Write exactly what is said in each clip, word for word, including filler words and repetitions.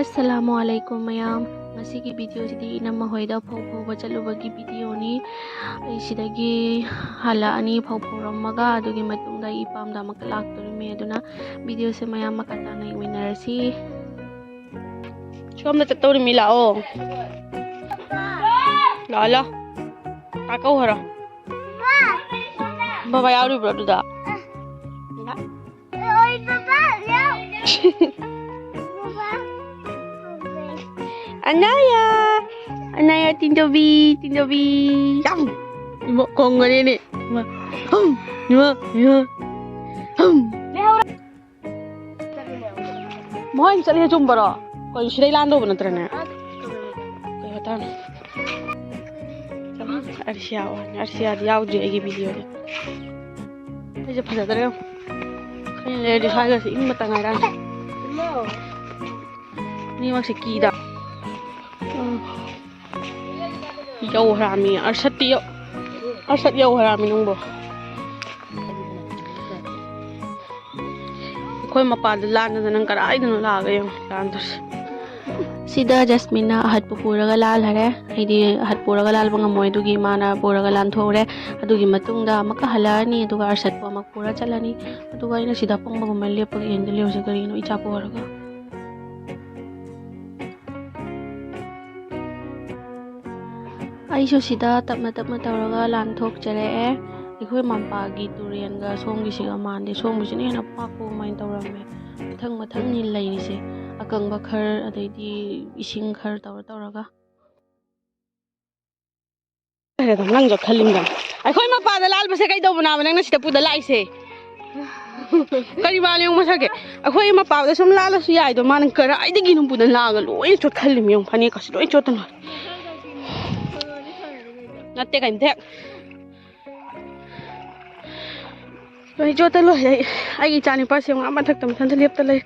ꯑꯁꯂꯥꯃꯨ ꯑꯂꯥꯏꯀꯨꯝ ꯃꯌꯥꯝ꯫ ꯉꯁꯤꯒꯤ ꯚꯤꯗꯤꯑꯣꯁꯤꯗꯤ ꯏꯅꯝꯃ ꯍꯣꯏꯗ ꯐꯧ ꯐꯧꯕ ꯆꯠꯂꯨꯕꯒꯤ ꯚꯤꯗꯤꯑꯣꯅꯤ꯫ ꯑꯩ ꯁꯤꯗꯒꯤ ꯍꯜꯂꯛꯑꯅꯤ ꯐꯧ ꯐꯧꯔꯝꯃꯒ, ꯑꯗꯨꯒꯤ ꯃꯇꯨꯡꯗ ꯑꯩ ꯏꯄꯥꯝꯗ ꯑꯃꯨꯛꯀ ꯂꯥꯛꯇꯣꯔꯤꯃꯤ꯫ ꯑꯗꯨꯅ ꯚꯤꯗꯤꯑꯣꯁꯦ ꯃꯌꯥꯝ ꯃꯈꯥ ꯇꯥꯅ ꯌꯦꯡꯃꯤꯟꯅꯔꯁꯤ꯫ ꯁꯣꯝꯗ ꯆꯠꯇꯧꯔꯤꯃꯤ, ꯂꯥꯛꯑꯣ꯫ ꯂꯥꯛꯑꯣ, ꯂꯥꯛꯑꯣ꯫ ꯇꯥ ꯀꯧ ꯍꯥꯏꯔꯣ꯫ ꯕꯕꯥ ꯌꯥꯎꯔꯤꯕ꯭ꯔꯣ ꯑꯗꯨꯗ? ꯑꯣꯏ, ꯕꯕꯥ, ꯌꯥꯎ꯫ ꯕꯕꯥ꯫ ꯑꯅꯥꯌꯥ꯫ ꯑꯅꯥꯌꯥ ꯇꯤꯟꯗꯣꯕꯤ, ꯇꯤꯟꯗꯣꯕꯤ꯫ ꯌꯥꯝ꯫ ꯏꯃꯥ, ꯈꯣꯡꯒꯅꯤꯅꯦ꯫ ꯏꯃꯥ꯫ ꯍꯝ꯫ ꯏꯃꯥ, ꯏꯃꯥ꯫ ꯍꯝ꯫ ꯃꯣꯏ ꯆꯠꯂꯤ ꯆꯨꯝꯕꯔꯣ? ꯀꯩꯅꯣ ꯁꯤꯗꯩ ꯂꯥꯟꯗꯧꯕ ꯅꯠꯇ꯭ꯔꯅꯦ? ꯀꯩ ꯃꯇꯥꯡꯅꯣ? ꯑꯔꯁꯤꯌꯥ ꯑꯣꯏꯔꯅꯤ꯫ ꯑꯔꯁꯤꯌꯥꯗꯤ ꯌꯥꯎꯗ꯭ꯔꯤ ꯑꯩꯒꯤ ꯚꯤꯗꯤꯑꯣꯗ꯫ ꯑꯩꯁꯦ ꯐꯖꯗ꯭ꯔꯦ꯫ ꯑꯩꯅ ꯂꯩꯔꯗꯤ ꯁ꯭ꯋꯥꯏꯒꯁꯦ ꯏꯪꯕꯇ ꯉꯥꯏꯔꯛꯑꯅꯤ꯫ ꯑꯅꯤꯃꯛꯁꯦ ꯀꯤꯗ꯫ ꯎꯝ꯫ ꯌꯧ ꯍꯔꯥꯃꯤ꯫ ꯑꯔꯁꯠꯇꯤ ꯌꯧ-, ꯑꯔꯁꯠ ꯌꯧ ꯍꯔꯥꯃꯤ ꯅꯪꯕꯣ꯫ ꯑꯩꯈꯣꯏ ꯃꯄꯥꯟꯗ ꯂꯥꯟꯗꯅ ꯅꯪ ꯀꯗꯥꯏꯗꯅꯣ ꯂꯥꯛꯑꯒ ꯌꯦꯡꯉꯣ ꯂꯥꯟꯗꯣꯏꯁꯦ꯫ ꯁꯤꯗ ꯖꯁꯃꯤꯟꯅ ꯑꯍꯠꯄ ꯄꯨꯔꯒ ꯂꯥꯜꯂꯔꯦ꯫ ꯑꯩꯗꯤ ꯑꯍꯠ ꯄꯨꯔꯒ ꯂꯥꯜꯕ ꯉꯝꯃꯣꯏ, ꯑꯗꯨꯒꯤ ꯃꯥꯅ ꯄꯨꯔꯒ ꯂꯥꯟꯊꯣꯛꯎꯔꯦ꯫ ꯑꯗꯨꯒꯤ ꯃꯇꯨꯡꯗ ꯑꯃꯨꯛꯀ ꯍꯜꯂꯛꯑꯅꯤ, ꯑꯗꯨꯒ ꯑꯔꯁꯠꯄꯨ ꯑꯃꯨꯛ ꯄꯨꯔ ꯆꯠꯂꯅꯤ꯫ ꯑꯗꯨꯒ ꯑꯩꯅ ꯁꯤꯗ ꯑꯄꯪꯕꯒꯨꯝꯕ ꯂꯦꯞꯄꯒ ꯌꯦꯡꯗ ꯂꯩꯔꯨꯁꯦ ꯀꯔꯤꯒꯤꯅꯣ, ꯏꯆꯥ ꯄꯨꯔꯒ꯫ ꯑꯩꯁꯨ ꯁꯤꯗ ꯇꯞꯅ ꯇꯞꯅ ꯇꯧꯔꯒ ꯂꯥꯟꯊꯣꯛꯆꯔꯛꯑꯦ꯫ ꯑꯩꯈꯣꯏ ꯃꯄꯥꯒꯤ ꯇꯨꯔꯦꯟꯒ ꯁꯣꯝꯒꯤꯁꯤꯒ ꯃꯥꯟꯗꯦ꯫ ꯁꯣꯝꯒꯤꯁꯤꯅ ꯍꯦꯟꯅ ꯄꯥꯛꯄ ꯑꯗꯨꯃꯥꯏꯅ ꯇꯧꯔꯝꯃꯦ꯫ ꯃꯊꯪ ꯃꯊꯪꯅꯤ ꯂꯩꯔꯤꯁꯦ꯫ ꯑꯀꯪꯕ ꯈꯔ, ꯑꯗꯩꯗꯤ ꯏꯁꯤꯡ ꯈꯔ ꯇꯧꯔ ꯇꯧꯔꯒ꯫ ꯅꯪꯁꯨ ꯈꯜꯂꯤꯝꯗꯅ꯫ ꯑꯩꯈꯣꯏ ꯃꯄꯥꯗ ꯂꯥꯜꯕꯁꯦ ꯀꯩꯗꯧꯕꯅꯣꯕ ꯅꯪꯅ ꯁꯤꯗ ꯄꯨꯗ ꯂꯥꯛꯏꯁꯦ? ꯀꯔꯤ ꯃꯥꯜꯂꯤ ꯌꯦꯡꯉꯨ ꯃꯁꯛꯀꯤ? ꯑꯩꯈꯣꯏ ꯃꯄꯥꯗ ꯁꯨꯝ ꯂꯥꯜꯂꯁꯨ ꯌꯥꯏꯗꯣ, ꯃꯥꯅ ꯀꯔꯥꯏꯗꯒꯤ ꯅꯝꯕꯨꯗ ꯂꯥꯛꯑꯒ ꯂꯣꯏꯅ ꯆꯣꯠꯍꯜꯂꯤꯃꯤ ꯌꯦꯡꯉꯨ, ꯐꯅꯦꯛꯀꯁꯨ ꯂꯣꯏ ꯆꯣꯠꯇꯅ꯫ ꯅꯠꯇꯦ ꯀꯩꯝꯇ ꯍꯦꯛ꯫ ꯂꯣꯏ ꯆꯣꯠꯇ ꯂꯣꯏꯔꯦ꯫ ꯑꯩ, ꯑꯩꯒꯤ ꯏꯆꯥ ꯅꯤꯄꯥꯁꯦ ꯌꯦꯡꯉꯨ, ꯑꯥ ꯃꯊꯛꯇ ꯃꯊꯟꯇ ꯂꯦꯞꯇ ꯂꯩ꯫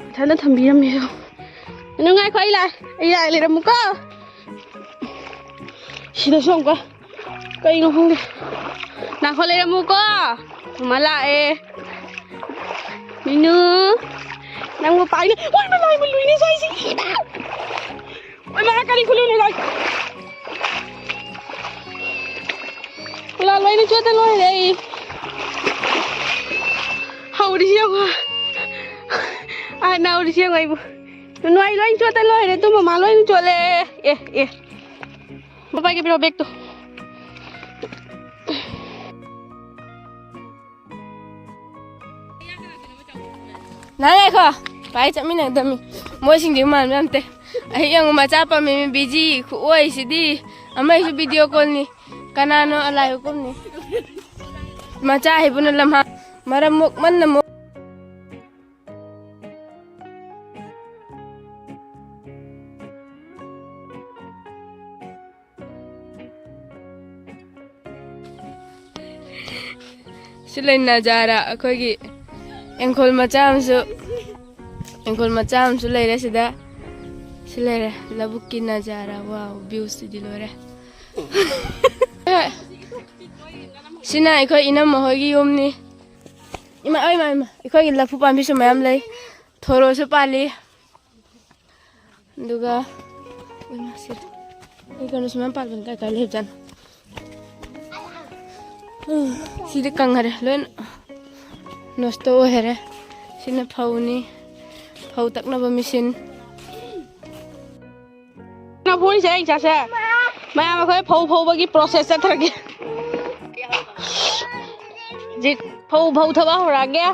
ꯃꯊꯟꯇ ꯊꯝꯕꯤꯔꯝꯃꯦ ꯌꯦꯡꯉꯨ꯫ ꯅꯨꯡꯉꯥꯏꯈꯣ, ꯑꯩ ꯂꯥꯛꯑꯦ, ꯑꯩ ꯂꯥꯛꯑꯦ, ꯂꯩꯔꯝꯃꯨꯀꯣ꯫ ꯁꯤꯗꯁꯨ ꯑꯃꯨꯛꯀ ꯀꯩꯅꯣ ꯈꯪꯗꯦ꯫ ꯅꯥꯈꯣ, ꯂꯩꯔꯝꯃꯨꯀꯣ꯫ ꯃꯃꯥ ꯂꯥꯛꯑꯦ꯫ ꯃꯤꯅꯨ꯫ ꯅꯪꯕꯨ ꯄꯥꯏꯅ꯫ ꯍꯣꯏ, ꯃꯂꯥꯏ ꯃꯂꯨꯏꯅꯦ ꯁ꯭ꯋꯥꯏꯁꯦ꯫ ꯍꯣꯏ, ꯃꯥ ꯀꯔꯤ ꯈꯨꯂꯨꯅꯣ ꯂꯥꯏ꯫ ꯃꯂꯥ ꯂꯣꯏꯅ ꯆꯣꯠꯇ ꯂꯣꯏꯔꯦ ꯑꯩ꯫ ꯍꯧꯔꯤꯁꯤ ꯌꯦꯡꯉꯣ꯫ ꯑꯥ, ꯅꯥꯎꯔꯤꯁꯤ ꯌꯦꯡꯉꯣ ꯑꯩꯕꯨ꯫ ꯅꯨꯡꯉꯥꯏ ꯂꯣꯏ ꯆꯣꯠꯇ ꯂꯣꯏꯔꯦ꯫ ꯑꯗꯨ ꯃꯃꯥ ꯂꯣꯏꯅ ꯆꯣꯠꯂꯦ꯫ ꯑꯦ, ꯑꯦ꯫ ꯄꯥꯄꯥꯒꯤ ꯄꯤꯔꯣ ꯕꯦꯛꯇꯣ꯫ ꯅꯪ ꯉꯥꯏꯈꯣ꯫ ꯄꯥꯏ ꯆꯠꯃꯤꯟꯅꯒꯗꯕꯅꯤ꯫ ꯃꯣꯏꯁꯤꯡꯗꯤ ꯃꯥꯟꯕ ꯌꯥꯝ ꯇꯦ꯫ ꯑꯩ ꯌꯦꯡꯉꯨ ꯃꯆꯥ ꯄꯝꯃꯤ ꯕꯤꯖꯤ ꯈꯨꯑꯣꯏꯁꯤꯗꯤ꯫ ꯑꯃꯒꯤꯁꯨ ꯚꯤꯗꯤꯑꯣ ꯀꯣꯜꯅꯤ꯫ ꯀꯅꯥꯅꯣ ꯑꯂꯥꯏ ꯍꯨꯀꯨꯝꯅꯤ꯫ ꯃꯆꯥ ꯍꯩꯕꯨꯅ ꯂꯝꯍꯥꯡ꯫ ꯃꯔꯝ ꯃꯣꯛꯃꯟꯅ ꯃꯣꯛ꯫ ꯁꯤ ꯂꯩ ꯅꯖꯥꯔꯥ ꯑꯩꯈꯣꯏꯒꯤ ꯏꯪꯈꯣꯜ ꯃꯆꯥ ꯑꯃꯁꯨ, ꯏꯪꯈꯣꯜ ꯃꯆꯥ ꯑꯃꯁꯨ ꯂꯩꯔꯦ ꯁꯤꯗ꯫ ꯁꯤ ꯂꯩꯔꯦ ꯂꯧꯕꯨꯛꯀꯤ ꯅꯖꯥꯔꯥ꯫ ꯋꯥꯎ, ꯚ꯭ꯌꯨꯁꯤꯗꯤ ꯂꯣꯏꯔꯦ꯫ ꯁꯤꯅ ꯑꯩꯈꯣꯏ ꯏꯅꯝꯃ ꯍꯣꯏꯒꯤ ꯌꯨꯝꯅꯤ꯫ ꯏꯃꯥ, ꯏꯃꯥ, ꯏꯃꯥ, ꯑꯩꯈꯣꯏꯒꯤ ꯂꯐꯨ ꯄꯥꯝꯕꯤꯁꯨ ꯃꯌꯥꯝ ꯂꯩ꯫ ꯊꯣꯔꯣꯁꯨ ꯄꯥꯜꯂꯤ꯫ ꯑꯗꯨꯒ, ꯏꯃꯥ, ꯁꯤꯗ, ꯑꯩ ꯀꯩꯅꯣꯁꯨ ꯃꯌꯥꯝ ꯄꯥꯜꯂꯤ꯫ ꯀꯥꯏ ꯀꯥꯏ ꯂꯩꯕꯖꯥꯠꯅꯣ? ꯎꯝ, ꯁꯤꯗꯤ ꯀꯪꯈꯔꯦ, ꯂꯣꯏꯅ ꯅꯣꯁꯇꯣ ꯑꯣꯏꯈꯔꯦ꯫ ꯁꯤꯅ ꯐꯧꯅꯤ, ꯐꯧ ꯇꯛꯅꯕ ꯃꯦꯆꯤꯟ꯫ ꯐꯨꯔꯤꯁꯦ ꯑꯩ ꯆꯥꯁꯦ꯫ ꯃꯌꯥꯝ ꯑꯩꯈꯣꯏ ꯐꯧ ꯐꯧꯕꯒꯤ ꯄ꯭ꯔꯣꯁꯦꯁ ꯆꯠꯊꯔꯒꯦ꯫ ꯍꯧꯖꯤꯛ ꯐꯧ ꯐꯧ ꯊꯕꯛ ꯍꯧꯔꯛꯑꯒꯦ꯫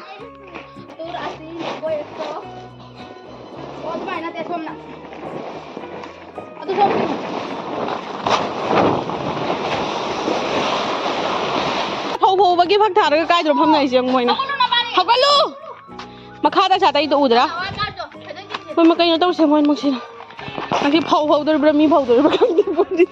ꯐꯧ ꯐꯧꯕꯒꯤ ꯐꯛ ꯊꯥꯔꯒ ꯀꯥꯏꯗꯅꯣ ꯐꯝꯅꯔꯤꯁꯦ ꯌꯦꯡꯉꯨ ꯃꯣꯏꯅ꯫ ꯍꯧꯒꯠꯂꯨ! ꯃꯈꯥꯗ ꯁꯥꯠ ꯑꯩꯗꯣ ꯎꯗ꯭ꯔꯥ? ꯃꯣꯏ ꯀꯩꯅꯣ ꯇꯧꯔꯤꯁꯦ ꯃꯣꯏ ꯃꯛꯁꯤꯅ꯫ ꯉꯁꯤ ꯐꯧ ꯐꯧꯗꯣꯔꯤꯕ꯭ꯔꯥ ꯃꯤ ꯐꯧꯗꯣꯔꯤꯕ꯭ꯔꯥ ꯈꯪꯗꯦ ꯃꯣꯏꯗꯤ꯫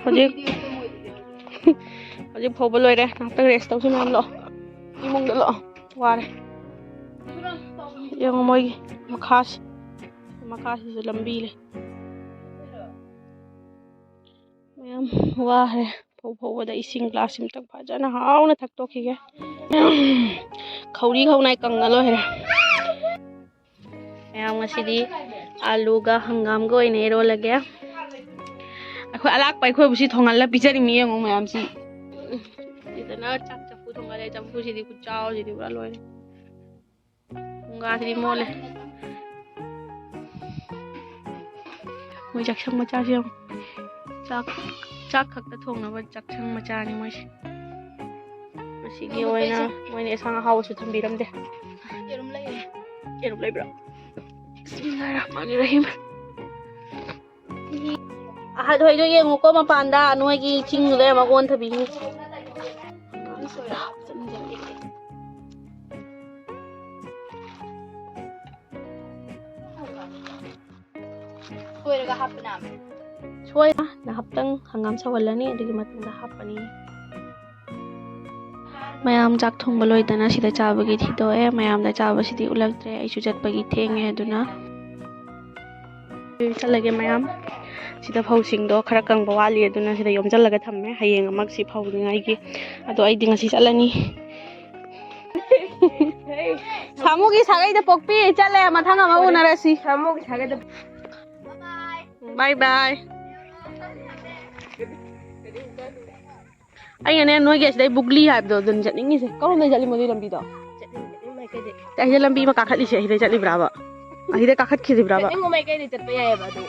ꯍꯧꯖꯤꯛ ꯍꯧꯖꯤꯛ ꯐꯧꯕ ꯂꯣꯏꯔꯦ꯫ ꯉꯥꯏꯍꯥꯛꯇꯪ rest ꯇꯧꯁꯤ ꯃꯌꯥꯝ꯫ ꯂꯥꯛꯑꯣ, ꯏꯃꯨꯡꯗ ꯂꯥꯛꯑꯣ꯫ ꯋꯥꯔꯦ꯫ ꯌꯦꯡꯉꯣ ꯃꯣꯏꯒꯤ ꯃꯈꯥꯁꯦ, ꯃꯈꯥꯁꯤꯁꯨ ꯂꯝꯕꯤ ꯂꯩ꯫ ꯃꯌꯥꯝ ꯋꯥꯈ꯭ꯔꯦ꯫ ꯐꯧ ꯐꯧꯕꯗ ꯏꯁꯤꯡ glass ꯑꯃꯇꯪ ꯐꯖꯅ ꯍꯥꯎꯅ ꯊꯛꯇꯣꯛꯈꯤꯒꯦ꯫ ꯈꯧꯔꯤ ꯈꯧꯅꯥꯏ ꯀꯪꯉ ꯂꯣꯏꯔꯦ꯫ ꯃꯌꯥꯝ ꯉꯁꯤꯗꯤ ꯑꯂꯨꯒ ꯍꯪꯒꯥꯝꯒ ꯑꯣꯏꯅ ꯏꯔꯣꯜꯂꯒꯦ꯫ ꯑꯩꯈꯣꯏ ꯑꯂꯥꯛꯄ ꯑꯩꯈꯣꯏꯕꯨ ꯁꯤ ꯊꯣꯡꯍꯜꯂ ꯄꯤꯖꯔꯤꯃꯤ ꯌꯦꯡꯉꯨ ꯃꯌꯥꯝꯁꯤ꯫ ꯁꯤꯗꯅ ꯆꯥꯛ ꯆꯐꯨ ꯊꯣꯡꯒꯠꯂꯦ꯫ ꯆꯐꯨꯁꯤꯗꯤ ꯈꯨꯆꯥꯎꯁꯤꯗꯤ ꯄꯨꯔꯥ ꯂꯣꯏꯔꯦ꯫ ꯐꯨꯡꯒꯥꯁꯤꯗꯤ ꯃꯣꯠꯂꯦ꯫ ꯃꯣꯏ ꯆꯥꯛꯁꯪ ꯃꯆꯥꯁꯦ ꯌꯦꯡꯉꯨ꯫ ꯆꯥꯛ, ꯆꯥꯛ ꯈꯛꯇ ꯊꯣꯡꯅꯕ ꯆꯥꯛꯁꯪ ꯃꯆꯥꯅꯤ ꯃꯣꯏꯁꯦ꯫ ꯉꯁꯤꯒꯤ ꯑꯣꯏꯅ ꯃꯣꯏꯅ ꯑꯦꯟꯁꯥꯡ ꯑꯍꯥꯎꯕꯁꯨ ꯊꯝꯕꯤꯔꯝꯗꯦ꯫ ꯌꯦꯔꯨꯝ ꯂꯩꯌꯦ꯫ ꯌꯦꯔꯨꯝ ꯂꯩꯕ꯭ꯔꯣ? ꯕꯤꯁꯃꯤꯜꯂꯥꯍꯤꯔꯔꯍꯃꯥꯅꯤꯔꯔꯍꯤꯝ꯫ ꯑꯍꯜ ꯍꯣꯏꯗꯣ ꯌꯦꯡꯉꯨꯀꯣ ꯃꯄꯥꯟꯗ, ꯅꯣꯏꯒꯤ ꯆꯤꯡꯗꯨꯗ ꯌꯥꯝ ꯑꯣꯟꯊꯕꯤꯅꯤ꯫ ꯁꯣꯏꯔꯒ ꯍꯥꯞꯄꯅ꯫ ꯁꯣꯏꯔ ꯉꯥꯏꯍꯥꯛꯇꯪ ꯍꯪꯒꯥꯝ ꯁꯧꯍꯜꯂꯅꯤ, ꯑꯗꯨꯒꯤ ꯃꯇꯨꯡꯗ ꯍꯥꯞꯄꯅꯤ꯫ ꯃꯌꯥꯝ ꯆꯥꯛ ꯊꯣꯡꯕ ꯂꯣꯏꯗꯅ ꯁꯤꯗ ꯆꯥꯕꯒꯤ ꯊꯤꯗꯣꯛꯑꯦ꯫ ꯃꯌꯥꯝꯗ ꯆꯥꯕꯁꯤꯗꯤ ꯎꯠꯂꯛꯇ꯭ꯔꯦ, ꯑꯩꯁꯨ ꯆꯠꯄꯒꯤ ꯊꯦꯡꯉꯦ꯫ ꯑꯗꯨꯅ ꯆꯠꯂꯒꯦ ꯃꯌꯥꯝ꯫ ꯁꯤꯗ ꯐꯧꯁꯤꯡꯗꯣ ꯈꯔ ꯀꯪꯕ ꯋꯥꯠꯂꯤ, ꯑꯗꯨꯅ ꯁꯤꯗ ꯌꯣꯝꯁꯤꯜꯂꯒ ꯊꯝꯃꯦ, ꯍꯌꯦꯡ ꯑꯃꯨꯛ ꯁꯤ ꯐꯧꯅꯤꯉꯥꯏꯒꯤ꯫ ꯑꯗꯣ ꯑꯩꯗꯤ ꯉꯁꯤ ꯆꯠꯂꯅꯤ꯫ ꯁꯥꯃꯨꯒꯤ ꯁꯥꯒꯩꯗ ꯄꯣꯛꯄꯤ ꯆꯠꯂꯦ, ꯃꯊꯪ ꯑꯃ ꯎꯅꯔꯁꯤ꯫ ꯁꯥꯃꯨꯒꯤ ꯁꯥꯒꯩꯗ꯫ Bye bye꯫ ꯑꯩꯅꯅꯦ ꯅꯣꯏꯒꯤ ꯑꯁꯤꯗꯩ ꯕꯨꯛꯂꯤ ꯍꯥꯏꯕꯗꯣ ꯑꯗꯨꯅ ꯆꯠꯅꯤꯡꯉꯤꯁꯦ꯫ ꯀꯔꯣꯝꯗꯩ ꯆꯠꯂꯤ ꯃꯗꯨꯏ ꯂꯝꯕꯤꯗꯣ? ꯆꯠꯅꯤꯡ-, ꯆꯠꯅꯤꯡ ꯃꯥꯏꯀꯩꯗꯩ꯫ ꯑꯁꯤꯗ ꯂꯝꯕꯤ ꯑꯃ ꯀꯥꯈꯠꯂꯤꯁꯦ ꯑꯁꯤꯗꯩ ꯆꯠꯂꯤꯕ꯭ꯔꯥꯕ? ꯑꯁꯤꯗꯩ ꯀꯥꯈꯠꯈꯤꯗ꯭ꯔꯤꯕ꯭ꯔꯥꯕ? ꯆꯠꯅꯤꯡꯕ ꯃꯥꯏꯀꯩꯗꯩ ꯆꯠꯄ ꯌꯥꯏꯌꯦꯕ ꯑꯗꯨ꯫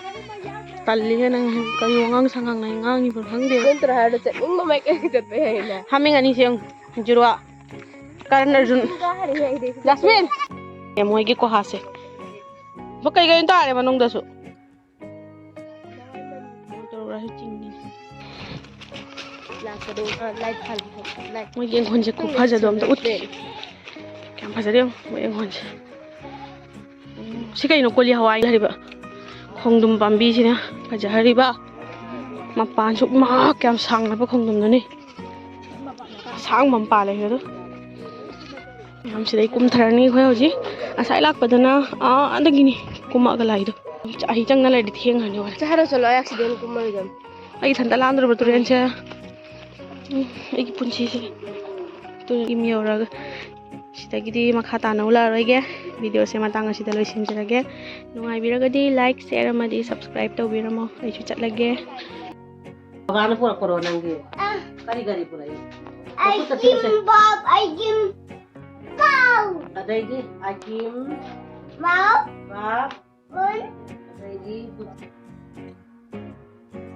ꯇꯜꯂꯤꯍꯦ ꯅꯪ ꯀꯔꯤ ꯋꯥꯉꯥꯡ ꯁꯉꯥꯡꯅ ꯉꯥꯡꯉꯤꯕꯅꯣ ꯈꯪꯗꯦ꯫ ꯑꯗꯨ ꯅꯠꯇ꯭ꯔꯣ ꯍꯥꯏꯔꯣ, ꯆꯠꯅꯤꯡꯕ ꯃꯥꯏꯀꯩꯗꯩ ꯆꯠꯄ ꯌꯥꯏꯌꯦꯅ꯫ ꯍꯥꯃꯦꯡ ꯑꯅꯤꯁꯦ ꯌꯦꯡꯉꯨ꯫ ꯖꯨꯔꯨꯋꯥ꯫ ꯀꯔꯟ ꯑꯔꯖꯨꯟ꯫ ꯖꯥꯁꯃꯤꯟ! ꯑꯦ, ꯃꯣꯏꯒꯤ ꯀꯣꯍꯥꯁꯦ꯫ ꯀꯩ ꯀꯩꯅꯣ ꯇꯥꯔꯦ ꯃꯅꯨꯡꯗꯁꯨ꯫ ꯇꯧꯔꯒ ꯆꯤꯡꯅꯤ꯫ ꯂꯥꯛꯀꯗꯧ-, ꯑ, ꯂꯥꯏ ꯐꯥꯜꯂꯤ, ꯂꯥꯏ꯫ ꯃꯣꯏꯒꯤ ꯌꯦꯡꯈꯣꯟꯁꯦ ꯈꯨꯐꯖꯗꯣ ꯑꯝꯇ ꯎꯠꯀꯦ꯫ ꯀꯌꯥꯝ ꯐꯖꯔꯦ ꯌꯦꯡꯉꯨ, ꯃꯣꯏ ꯌꯦꯡꯈꯣꯟꯁꯦ꯫ ꯎꯝ, ꯁꯤ ꯀꯩꯅꯣ, ꯀꯣꯂꯤ ꯍꯋꯥꯏ ꯍꯥꯏꯔꯤꯕ ꯈꯣꯡꯗ꯭ꯔꯨꯝ ꯄꯥꯝꯕꯤꯁꯤꯅ ꯐꯖꯍꯜꯂꯤꯕ꯫ ꯃꯄꯥꯟꯁꯨ ꯃꯥ ꯀꯌꯥꯝ ꯁꯥꯡꯂꯕ ꯈꯣꯡꯗ꯭ꯔꯨꯝꯗꯨꯅꯤ꯫ ꯑꯁꯥꯡꯕ ꯑꯃ ꯄꯥꯜꯂꯦ ꯁꯤꯗ꯫ ꯃꯌꯥꯝ ꯁꯤꯗꯩ ꯀꯨꯝꯊꯔꯅꯤ ꯑꯩꯈꯣꯏ ꯍꯧꯖꯤꯛ꯫ ꯉꯁꯥꯏ ꯂꯥꯛꯄꯗꯅ ꯑꯥꯗꯒꯤꯅꯤ ꯀꯨꯝꯃꯛꯑꯒ ꯂꯥꯛꯏꯗꯣ꯫ ꯑꯩ ꯆꯪꯅ ꯂꯩꯔꯗꯤ ꯊꯦꯡꯉꯅꯤ ꯍꯣꯔꯦꯟ꯫ ꯆꯠꯈ꯭ꯔꯣ, ꯆꯠꯂꯣ, ꯑꯩ accident ꯀꯨꯝꯃꯔꯣꯏꯗꯕꯅꯤ꯫ ꯑꯩ ꯏꯊꯟꯇ ꯂꯥꯟꯗꯣꯔꯕ ꯇꯨꯔꯦꯟꯁꯦ꯫ ꯎꯝ, ꯑꯩꯒꯤ ꯄꯨꯟꯁꯤꯁꯦ꯫ ꯇꯨꯔꯦꯟ ꯏꯝ ꯌꯧꯔꯒ ꯁꯤꯗꯒꯤꯗꯤ ꯃꯈꯥ ꯇꯥꯅ ꯎꯠꯂꯛꯑꯔꯣꯏꯒꯦ꯫ Videoꯁꯦ ꯃꯇꯥꯡ ꯑꯁꯤꯗ ꯂꯣꯏꯁꯤꯟꯖꯔꯒꯦ꯫ ꯅꯨꯡꯉꯥꯏꯕꯤꯔꯒꯗꯤ like, share ꯑꯃꯗꯤ subscribe ꯇꯧꯕꯤꯔꯝꯃꯣ꯫ ꯑꯩꯁꯨ ꯆꯠꯂꯒꯦ꯫ ꯕꯕꯥꯅ ꯄꯨꯔꯛꯄꯔꯣ ꯅꯪꯒꯤ? ꯑꯥ꯫ ꯀꯔꯤ ꯀꯔꯤ ꯄꯨꯔꯛꯏ? Ice cream box, ice cream ꯕꯥꯎ꯫ ꯑꯗꯩꯗꯤ ꯑꯥꯏꯁ ꯀ꯭ꯔꯤꯝ ꯕꯥꯎ꯫ ꯕꯥꯎ꯫ ꯀꯣꯟ꯫ ꯑꯗꯩꯗꯤ